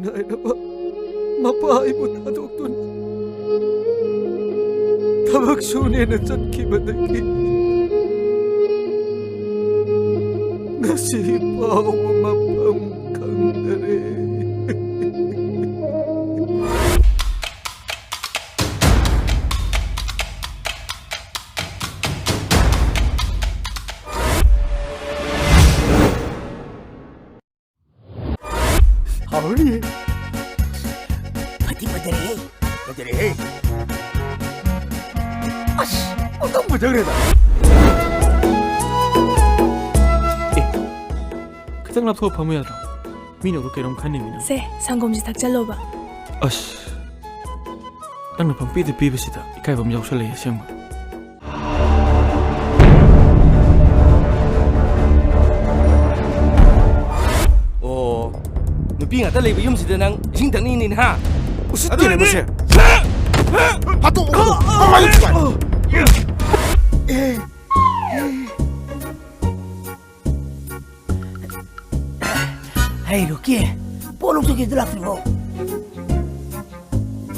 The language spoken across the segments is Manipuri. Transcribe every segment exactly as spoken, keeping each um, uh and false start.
ꯅꯥꯏꯔꯕ ꯃꯄꯥ ꯑꯩꯕꯨ ꯊꯥꯗꯣꯛꯇꯨꯅ ꯊꯕꯛ ꯁꯨꯅꯦꯅ ꯆꯠꯈꯤꯕꯗꯒꯤ ꯉꯁꯤ ꯐꯥꯎꯕ ꯃꯐꯝ ꯈꯪꯗꯔꯦ꯫ ꯍꯥꯎꯔꯤꯌꯦ꯫ ꯐꯗꯤ ꯐꯖꯔꯦꯍꯦ꯫ ꯐꯖꯔꯦꯍꯦ꯫ ꯑꯁ, ꯑꯃꯨꯛꯇꯪ ꯐꯖꯈ꯭ꯔꯦꯗ꯫ ꯑꯦ, ꯈꯤꯇꯪ ꯂꯥꯞꯊꯣꯛꯑ ꯐꯝꯃꯨ ꯌꯥꯗ꯭ꯔꯣ? ꯃꯤꯅ ꯎꯔ ꯀꯩꯅꯣꯝ ꯈꯟꯅꯤꯃꯤ ꯅꯪ꯫ ꯁꯦ, ꯁꯪꯒꯣꯝꯁꯦ ꯊꯛꯆꯜꯂꯣꯕ꯫ ꯑꯁ, ꯅꯪꯅ ꯄꯪꯄꯤꯗ ꯄꯤꯕꯁꯤꯗ ꯏꯀꯥꯏꯕ ꯑꯃ ꯌꯥꯎꯁꯜꯂꯛꯑꯦ ꯑꯁꯦꯡꯕ꯫ ꯑꯣ, ꯅꯨꯄꯤ ꯉꯥꯛꯇ ꯂꯩꯕ ꯌꯨꯝꯁꯤꯗ ꯅꯪ ꯏꯁꯤꯡ ꯊꯛꯅꯤꯡꯅꯤꯅꯦ, ꯍꯥ? ꯎꯁꯤꯠꯇꯦꯅꯦ ꯑꯗꯨꯅꯤ꯫ ꯃꯁꯦ꯫ ꯍꯥꯠꯇꯣꯛꯑꯣ꯫ ꯀꯃꯥꯏꯅ ꯇꯧꯕ? ꯍꯩ, ꯔꯣꯀꯤ, ꯄꯣꯠ ꯂꯧꯊꯣꯛꯈꯤꯕꯗꯨ ꯂꯥꯛꯇ꯭ꯔꯤꯕꯣ?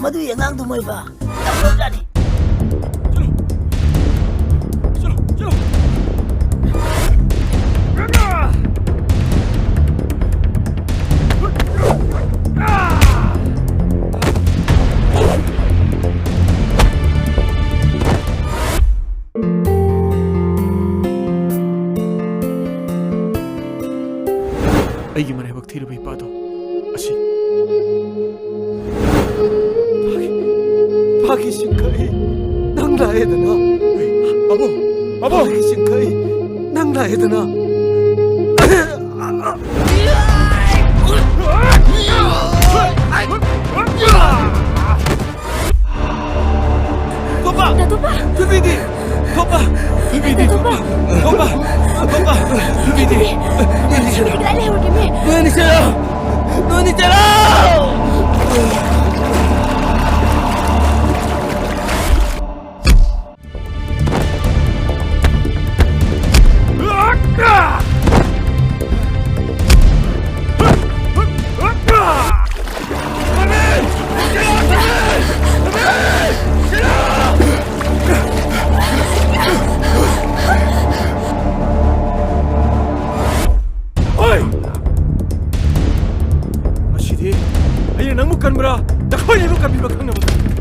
ꯃꯗꯨꯒꯤ ꯑꯉꯥꯡꯗꯨ ꯃꯣꯏꯕ ꯌꯥꯝ ꯐꯕꯖꯥꯠꯅꯤ꯫ ꯆꯠꯂꯣ, ꯆꯠꯂꯣ, ꯆꯠꯂꯣ꯫ ꯑꯩꯒꯤ ꯃꯔꯥꯏꯕꯛ ꯊꯤꯔꯕ ꯏꯄꯥꯗꯣ ꯑꯁꯤ꯫ ꯐꯥꯒꯤ, ꯐꯥꯒꯤ ꯁꯤꯡꯈꯩ, ꯅꯪ ꯂꯥꯛꯑꯦꯗꯅ꯫ ꯄꯥꯕꯨꯡ, ꯄꯥꯕꯨꯡ! ꯐꯥꯒꯤ ꯁꯤꯡꯈꯩ, ꯅꯪ ꯂꯥꯛꯑꯦꯗꯅ꯫ ꯇꯣꯝꯕ! ꯗꯥ ꯇꯣꯝꯕ! ꯊꯣꯏꯕꯤꯗꯤ! ꯇꯣꯝꯕ! ꯊꯣꯏꯕꯤꯗꯤ! ꯗꯥ ꯇꯣꯝꯕ! ꯇꯣꯝꯕ! ꯇꯣꯝꯕ! ꯊꯣꯏꯕꯤꯗꯤ! ꯊꯣꯏꯕꯤ ꯀꯗꯥꯏ ꯂꯩꯍꯧꯔꯒꯦ, ꯃꯤ? ꯅꯣꯏ ꯑꯅꯤ ꯆꯦꯜꯂꯣ! ꯅꯣꯏ ꯑꯅꯤ ꯆꯦꯜꯂꯣ! ꯇꯟꯕ꯭ꯔꯥ? ꯅꯈꯣꯏꯅ ꯑꯩꯕꯨ ꯀꯟꯕꯤꯕ ꯈꯪꯅꯕ꯫